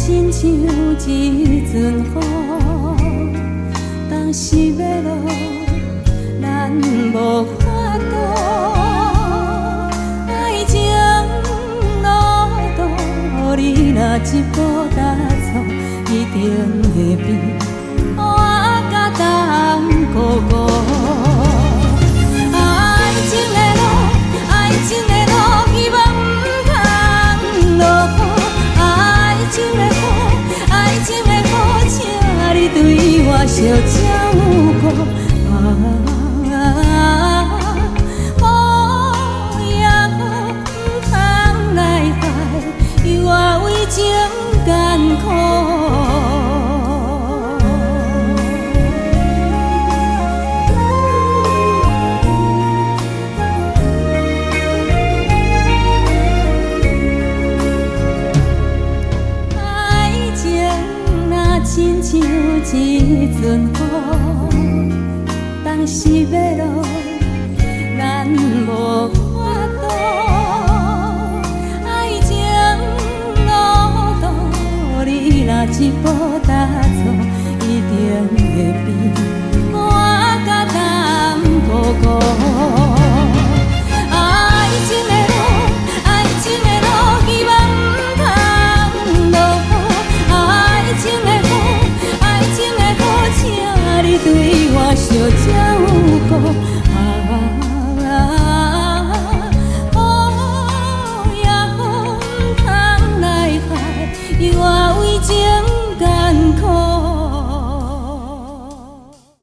親像一陣雨，當時欲落，咱無法度。愛情路途，你若一步踏錯，一定會變烏仔佮冬糊糊。愛情的路，愛情的路，希望毋通落雨。愛情的雨，愛情的雨，請你對我惜照顧。啊，雨呀雨，毋通來害我為情艱苦。愛情若親像一陣雨，當時欲落，咱無法度。愛情路途，你若一步踏錯，一定會變烏仔佮冬糊糊。